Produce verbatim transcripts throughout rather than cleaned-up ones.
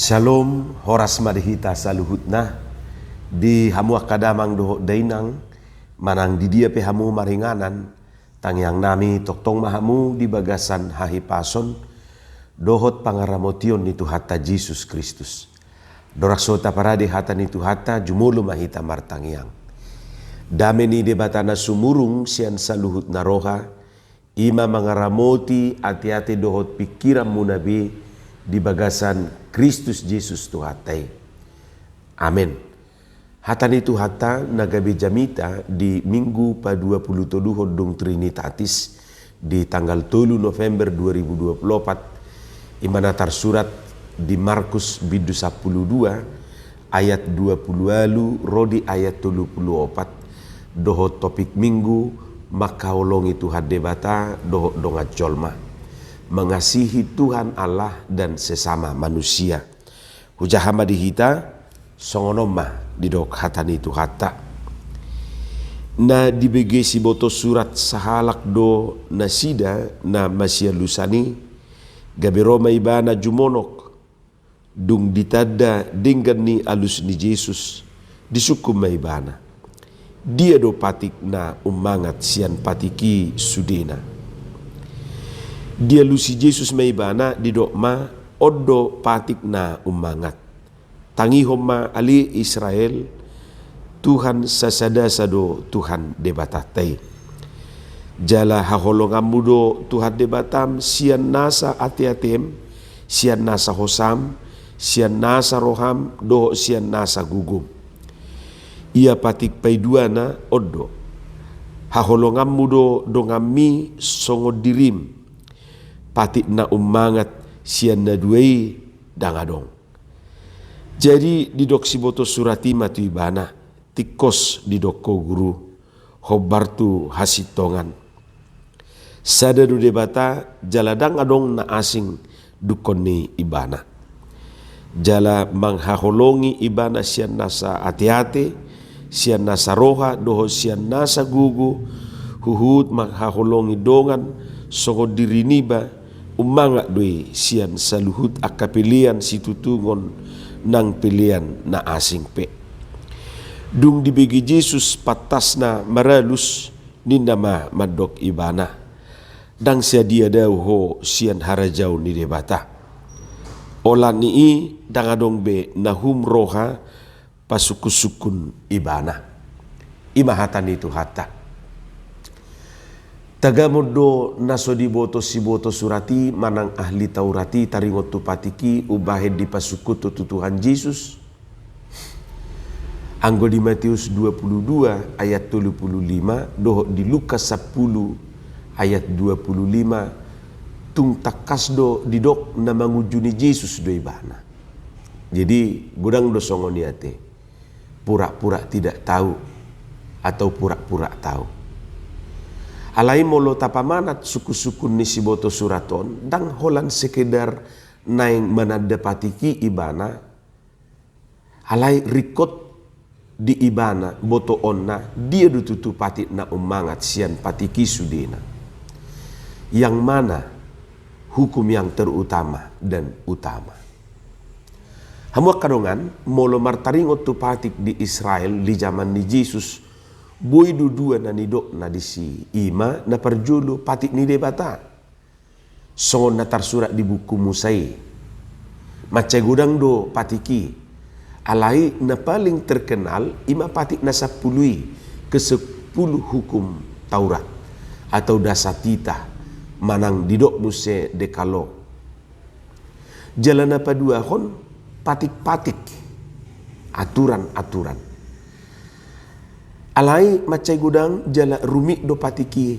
Syalom, horas ma di hita saluhutna, di hamu angka damang dohot dainang, manang di dia pe hamu maringanan, tangiang nami tongtong ma hamu di bagasan hahipason dohot pangaramotion ni Tuhanta Jesus Kristus. Dorang so taparade hata ni Tuhanta, jumolo ma hita martangiang. Dame ni Debata na sumurung sian saluhut na roha, i ma mangaramoti ate-ate dohot pingkiranmuna be di bagasan Kristus Jesus Tuhanta i. Amen. Hata ni Tuhanta na gabe jamita di Minggu paduapulutoluhon dung Trinitatis di tanggal tolu November dua ribu dua puluh opat, i ma na tarsurat di Markus bindu sampulu dua ayat dua puluh ualu ro di ayat tolu puluh opat, dohot topik Minggu: Mangkaholongi Tuhan Debata dohot dongan jolma, mengasihi Tuhan Allah dan sesama manusia. Hujaha ma di hita, songon on ma didok hata ni Tuhanta. Na dibege siboto surat sahalak do nasida na masialusan i, gabe ro ma ibana jumonok. Dung ditanda denggan ni alus ni Jesus, disungkun ma ibana: Dia do patik na ummangat sian patik i sudena? Dialusi Jesus ma ibana, didok ma: On do patik na ummangat. Tangihon ma ale Israel, Tuhan sasadasa do Tuhan Debatanta i. Jala haholonganmu do Tuhan Debatam sian nasa ate-atem, sian nasa hosam, sian nasa roham dohot sian nasa gogom. Ia patik paiduana on do: Haholonganmu do donganmi songon dirim. Patik na ummangat sian na dua i ndang adong. Jadi didok siboto surat i ma tu ibana: Tingkos didok ho Guru, hombar tu hasintongan. Sada do Debata, jala ndang adong na asing dungkon ni ibana. Jala manghaholongi ibana sian nasa ate-ate, sian nasa roha dohot sian nasa gogo, huhut manghaholongi dongan songon diri niba, ummangat do i sian saluhut angka pelean situtungon nang pelean na asing pe. Dung dibege Jesus pantasna maralus, ninna ma mandok ibana: Ndang sadia dao ho sian harajaon ni Debata. Olat ni i ndang adong be na hum roha pasungkun-sungkun ibana. I ma hata ni Tuhanta. Tagamon do na so diboto siboto surat i manang ahli Taurat i taringot tu patik i umbahen dipasungkun tu Tuhan Jesus. Anggo di Matius dua puluh dua ayat tolu puluh lima dohot di Lukas sampulu ayat dua puluh lima, tung tangkas do didok na mangunjuni Jesus do ibana. Jadi godang do songon i ate, pura-pura tidak tahu atau pura-pura tahu. Alai molo tapamanat sungkun-sungkun ni siboto surat on, ndang holan sekedar naeng mananda patik i ibana, alai ringkot di ibana botoonna dia do tutu patik na ummangat sian patik i sudena. Yang mana hukum yang terutama dan utama? Hamu angka dongan, molo martaringot tu patik di Israel di jaman ni Jesus, boi do dua na nidokna disi, i ma na parjolo patik ni Debata, songon na tarsurat di buku Musa i. Mansai godang do patik i, alai na paling terkenal i ma patik na sampulu i, kesepuluh hukum Taurat atau dasar titah manang didok muse Dekalog. Jala na paduahon patik-patik, aturan-aturan. Alai mansai godang jala rumit do patik i,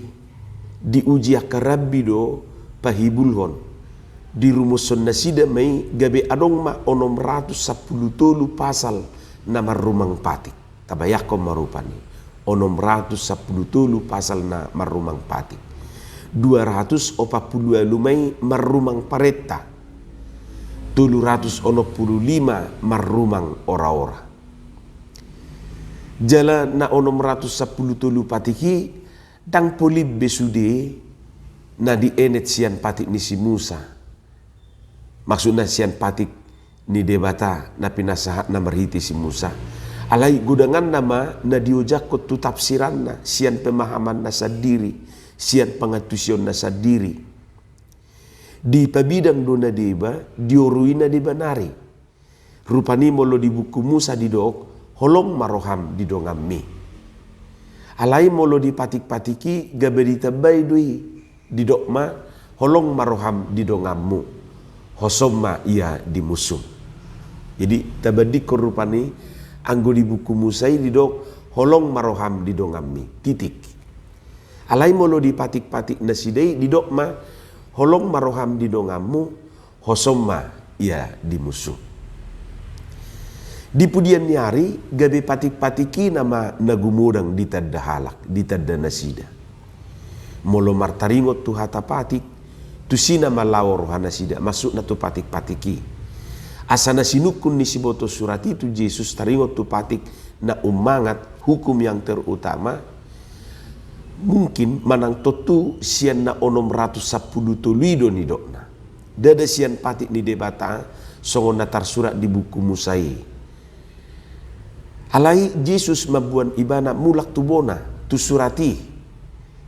diuji angka rabbi do pahibulhon. Dirumushon nasida ma i gabe adong ma onom ratus sampulu tolu pasal na marrumang patik. Tabayangkon ma rupani, onom ratus sampulu tolu pasal na marrumang patik. Dua ratus opat pulu ualu ma i marrumang parenta. Tolu ratus onom pulu lima marrumang ora-ora. Jala na onom ratus sampulu tolu patik i ndang polim be sude na dienet sian patik ni si Musa. Maksudna sian patik ni Debata na pinasahatna marhite si Musa. Alai godanganna ma na diojakhon tu tafsiranna, sian pemahamanna sandiri, sian pangantusionna sandiri. Dipabidang do na deba, diorui na deba nari. Rupani molo di buku Musa didok, holong ma roham di donganmi. Alai molo di patik-patik i gabe ditambai do i, didok ma, holong ma roham di donganmu, hosom ma ia di musum. Jadi tabandingkon rupani, anggo di buku Musa i didok, holong ma roham di donganmi, titik. Alai molo di patik-patik nasida i didok ma, holong ma roham di donganmu, hosom ma ia di musum. Di pudian ni ari gabe patik-patik i nama na gumodang ditanda halak, ditanda nasida. Molo martaringot tu hata patik, tusi nama laho roha nasida, maksudna tu patik-patik i. Asa na sinungkun ni siboto surat i tu Jesus taringot tu patik na ummangat, hukum yang terutama, mungkin manang tontu sian na onom ratus sampulu tolu i do nidokna. Ndada sian patik ni Debata songon na tarsurat di buku Musa i. Alai Jesus mamboan ibana mulak tu bona, tu surat i.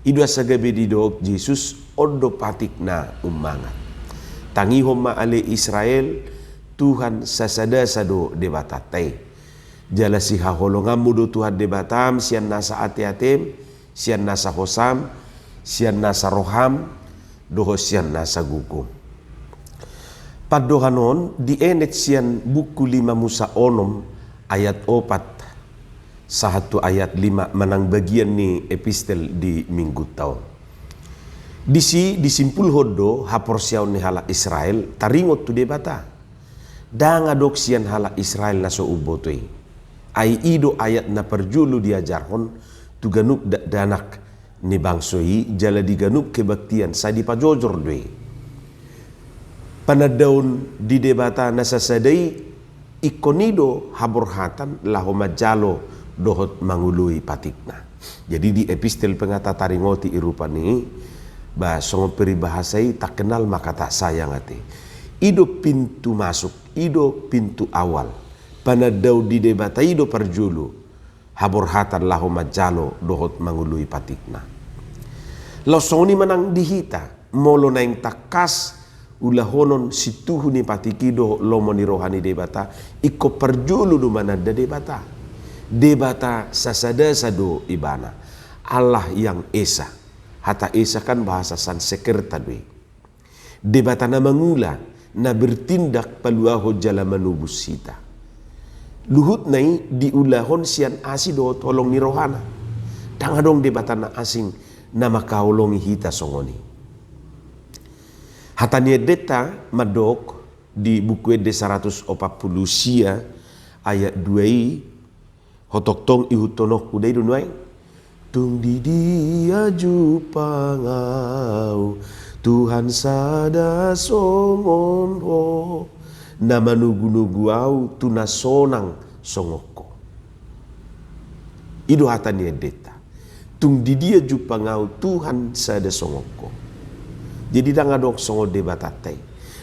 I do asa gabe didok Jesus, on do patik na ummangat. Tangihon ma ale Israel, Tuhan sasada-sada do Debatanta i. Jala sihaholonganmu do Tuhan Debatam sian nasa ate-atem, sian nasa hosam, sian nasa roham, dohot sian nasa gogom. Pandohan on dienet sian buku lima Musa onom ayat opat sahat tu ayat lima manang bagian ni epistel di minggunta on. Disi disimpulhon do haporseaon ni halak Israel taringot tu Debata. Ndang adong sian halak Israel na so umboto i. Ai i do ayat na parjolo diajarhon tu ganup dakdanak ni bangso i jala di ganup kebaktian sai dipajojor do i. Panandaon di Debata na sasada i ingkon i do haborhatan laho manjalo dohot mangoloi patikna. Jadi di epistel pe nga tataringoti i rupani, ba songon peribahasa i tak kenal maka tak sayang ate. I do pintu masuk, i do pintu awal. Panandaon di Debata i do parjolo haborhatan laho manjalo dohot mangoloi patikna. Laos songon i manang di hita, molo naeng tangkas ulahonon situhu ni patik i dohot lomo ni roha ni Debata, ingkon parjolo do mananda Debata. Debata sasada-sada do ibana. Allah yang Esa. Hata Esa kan bahasa Sansekerta do i. Debata na mangula, na bertindak paluahon jala manobus hita. Luhutna i diulahon sian asi dohot holong ni rohana. Ndang adong Debata na asing na mangkaholongi hita songon i. Hata ni endenta mandok di buku ende saratus opat pulu sia ayat dua i, ho tongtong ihuthononku da i do nuaeng. Tung di dia jumpang ahu Tuhan sada songon ho, na manogu-nogu ahu tu na sonang songon ho. I do hata ni endenta. Tung di dia jumpang ahu Tuhan sada songon ho. Jadi ndang adong songon Debatanta i.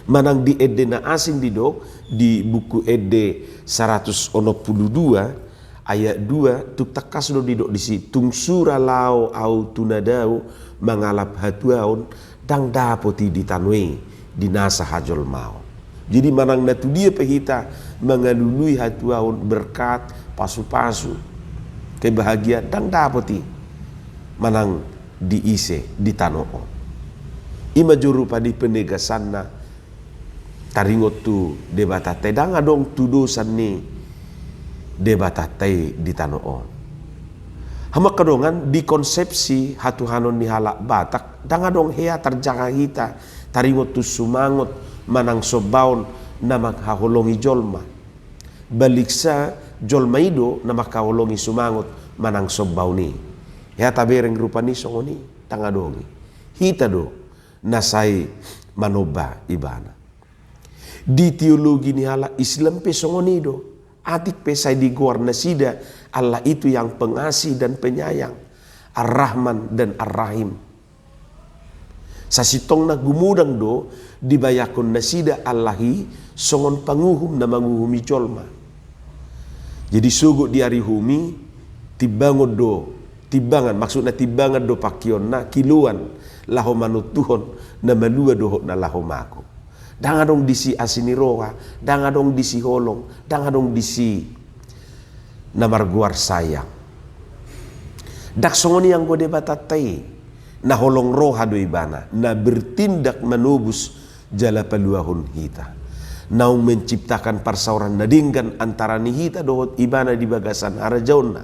Manang di ende na asing didok di buku ende saratus onom pulu dua ayat dua, tung tangkas do didok disi, tung sura laho ahu tu na dao mangalap hatuaon, ndang dapot i di tano i di nasa hajolmaon. Jadi manang na tu dia pe hita mangalului hatuaon, berkat, pasu-pasu, kebahagiaan, ndang dapot i manang di ise di tano on. I ma jo rupani penegasanna taringot tu Debatanta i, ndang adong tudosan ni Debatanta i di tano on. Hamu angka dongan, di konsepsi hatuhanon ni halak Batak, ndang adong hea tarjaha hita taringot tu sumangot manang sombaon na manghaholongi jolma. Baliksa, jolma i do na manghaholongi sumangot manang sombaon i. Hea tabereng rupani songon i, ndang adong i. Hita do na sai manomba ibana. Di teologi ni halak Islam pe songon i do. Atik pe sai digoar nasida Allah itu yang Pengasih dan Penyayang, Ar-Rahman dan Ar-Rahim. Sasintongna gumodang do dibayangkon nasida Allah i songon panguhum na manguhumi jolma. Jadi sogot di ari hum i, timbangon do, timbangan, maksudna timbangan do pangkionna, kiloan, laho manontuhon na malua dohot na laho mago. Ndang adong disi asi ni roha, ndang adong disi holong, ndang adong disi na margoar sayang. Ndang songon i anggo Debatanta i, na holong roha do Ibana, na bertindak manobus jala paluahon hita. Naung menciptakan parsaoran na denggan antara ni hita dohot Ibana di bagasan harajaonna.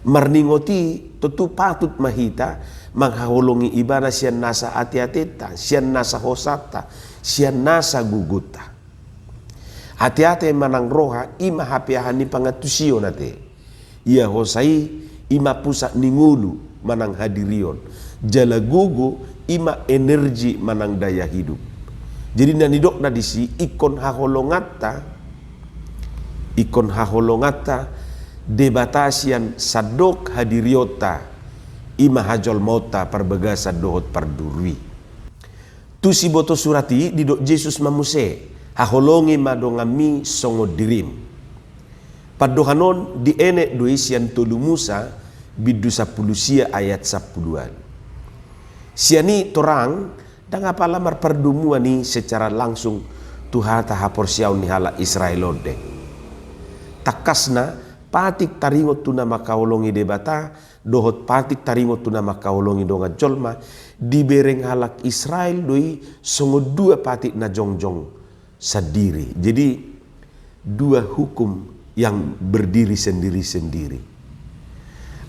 Marningot i, tontu patut ma hita manghaholongi Ibana sian nasa ateatenta, sian nasa hosanta, sian nasa gogonta. Ateate manang roha i ma hapeahan ni pangantusion ate. Ia hosa i, i ma pusat ni ngolu manang hadirion. Jala gogo i ma energi manang daya hidup. Jadi na nidokna disi, ingkon haholonganta, ingkon haholonganta Debata sian sandok hadirionta, i ma hajolmaonta parbagasan dohot pardurui. Tu siboto surat i didok Jesus ma muse, haholongi ma donganmi songon dirim. Pandohan on dienet do i sian tolu Musa, bindu sampulu sia ayat sampulu ualu. Sian i torang, ndang apala marpardomuan i secara langsung tu hata haporseaon ni halak Israel on deng. Tangkasna, patik taringot tu na mangkaholongi Debata, dohot patik taringot tu na mangkaholongi dongan jolma, dibereng halak Israel do i songon dua patik na jongjong sandiri. Jadi, dua hukum yang berdiri sendiri-sendiri.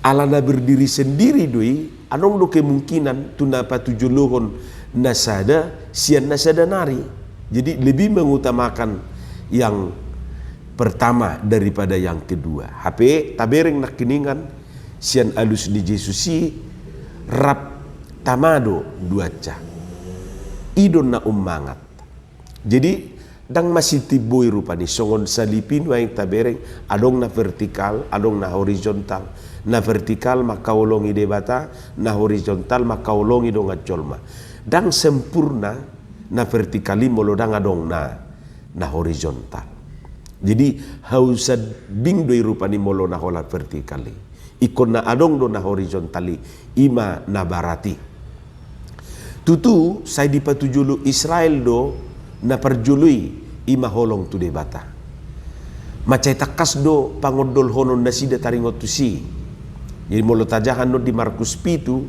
Ala na berdiri sendiri do i, adong do kemungkinan tu na patujolohon na sada sian na sada nari. Jadi, lebih mengutamakan yang pertama daripada yang kedua. Hape tabereng nangkiningan sian alus ni Jesus i, rap tama do duansa. I do na ummangat. Jadi, ndang masitimboi rupani, songon salib i nuaeng tabereng, adong na vertikal, adong na horizontal. Na vertikal mangkaholongi Debata, na horizontal mangkaholongi dongan jolma. Ndang sempurna na vertikal i molo ndang adong na, na horizontal. Jadi, hau sambing do i rupani molo na holan vertikal i. Ingkon na adong do na horizontal i, i ma na barat i. Tutu, sai dipatujolo Israel do na parjolo i, i ma holong tu Debata. Mansai tangkas do pangondolhonon nasida taringot tusi. Jadi molo tajaha annon di Markus pitu,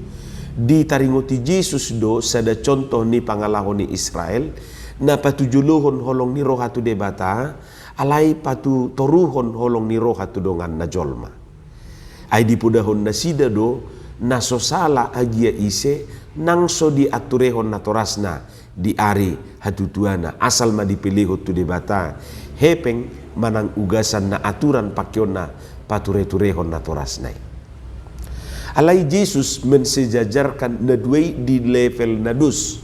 ditaringoti Jesus do sada contoh ni pangalaho ni Israel, na patujolohon holong ni roha tu Debata, alai patutoruhon holong ni roha tu donganna jolma. Ai dipodahon nasida do, na so sala agia ise, nang so diaturehon natorasna di ari hatutuana, asal ma dipelehon tu Debata, hepeng manang ugasan na aturan pangkeonna patureturehon natorasna i. Alai Jesus mensejajarkan na dua i di level na dos.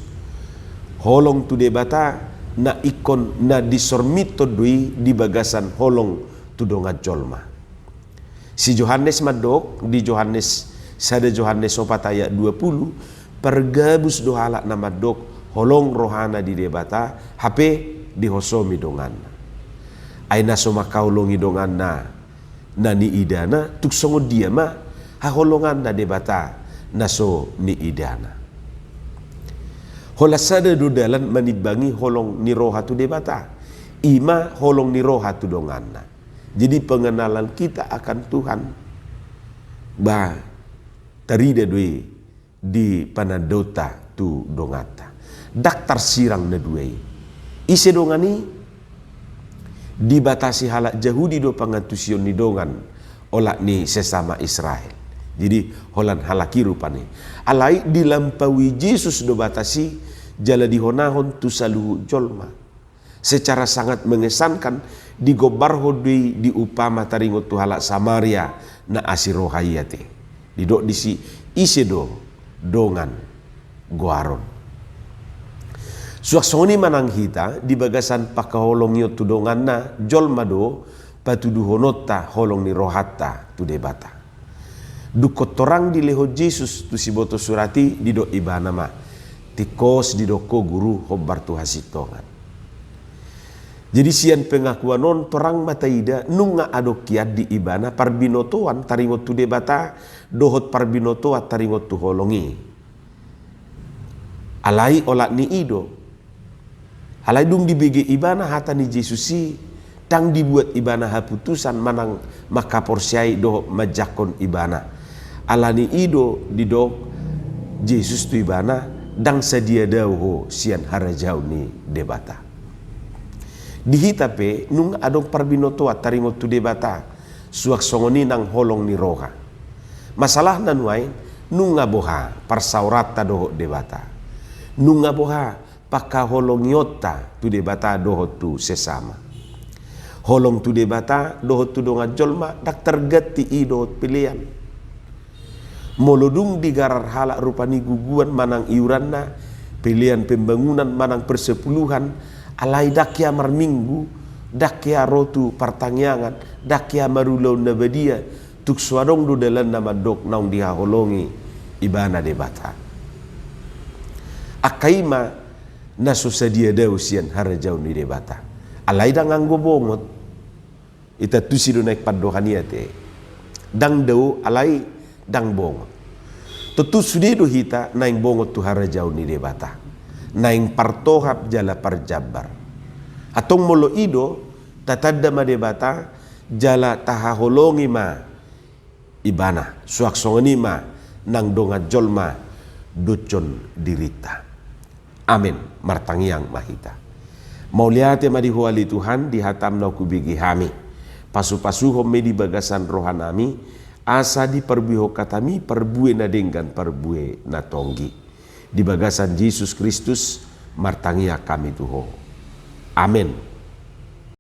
Holong tu Debata na ingkon na disormithon do i di bagasan holong tu dongan jolma. Si Johannes mandok di Johannes, sada Johannes opat ayat dua pulu, pargabus do halak na mandok holong rohana di Debata, hape dihosomi donganna. Ai na so mangkaholongi donganna na niidana, tung songon dia ma haholonganna Debata na so niidana. Holan sada do dalan manimbangi holong ni roha tu Debata, i ma holong ni roha tu donganna. Jadi pengenalan kita akan Tuhan, ba, tarida do i di panandaonta tu donganta. Ndang tarsirang na dua i. Ise dongan i? Dibatasi halak Jahudi do pangantusion ni dongan olat ni sesama Israel. Jadi holan halak i rupani. Alai dilampaui Jesus do batas i jala dihonahon tu saluhut jolma. Secara sangat mengesankan, digombarhon do i di umpama taringot tu halak Samaria na asi roha i ate. Didok disi, ise do dongan goaron. Suang songon i ma nang hita, di bagasan pangkaholongion tu donganna jolma do patuduhononta holong ni rohanta tu Debata. Dungkon torang dilehon Jesus tu siboto surat i, didok ibana ma, Tingkos didok ho guru hombar tu hasintongan. Jadi sian pengakuan on torang ma taida nunga adong hian di ibana parbinotoan taringot tu Debata dohot parbinotoan taringot tu holong i. Alai olat ni i do. Alai dung dibege ibana hata ni Jesus i, ndang dibuat ibana haputusan manang mangkaporseai dohot manjangkon ibana. Alani i do didok Jesus tu ibana, ndang sadia dao ho sian harajaon ni Debata. Di hita pe nunga adong parbinotoan taringot tu Debata, suang songon i nang holong ni roha. Masalahna nuaeng nunga boha parsaoranta dohot Debata. Nunga boha pangkaholongionta tu Debata dohot tu sesama. Holong tu Debata dohot tu dongan jolma ndang targanti i dohot pelean. Molo dung digarar halak rupa ni guguan manang iuranna, pelean pembangunan manang persepuluhan, alai ndang hea marminggu, ndang hea ro tu partangiangan, ndang hea marulaon na badia, tung so adong do dalanna mandok naung dihaholongi ibana Debata. Angka i ma na so sadia dao sian harajaon ni Debata. Alai ndang anggo bongot. Ita tusi do naeng pandohan i ate. Ndang dao alai ndang bongot. Tontu sude do hita naeng bongot tu harajaon ni Debata. Naeng partohap jala parjambar. Antong molo i do, tatanda ma Debata jala tahaholongi ma ibana, suang songon i ma nang dongan jolma doshon dirinta. Amen. Martangiang ma hita. Mauliate ma di Ho ale Tuhan, di hatam na hubege hami. Pasupasuhon ma i di bagasan rohanami, asa diparbuehon hatami parbue na denggan, parbue na tonggi. Di bagasan Jesus Kristus martangiang hami tu Ho. Amen.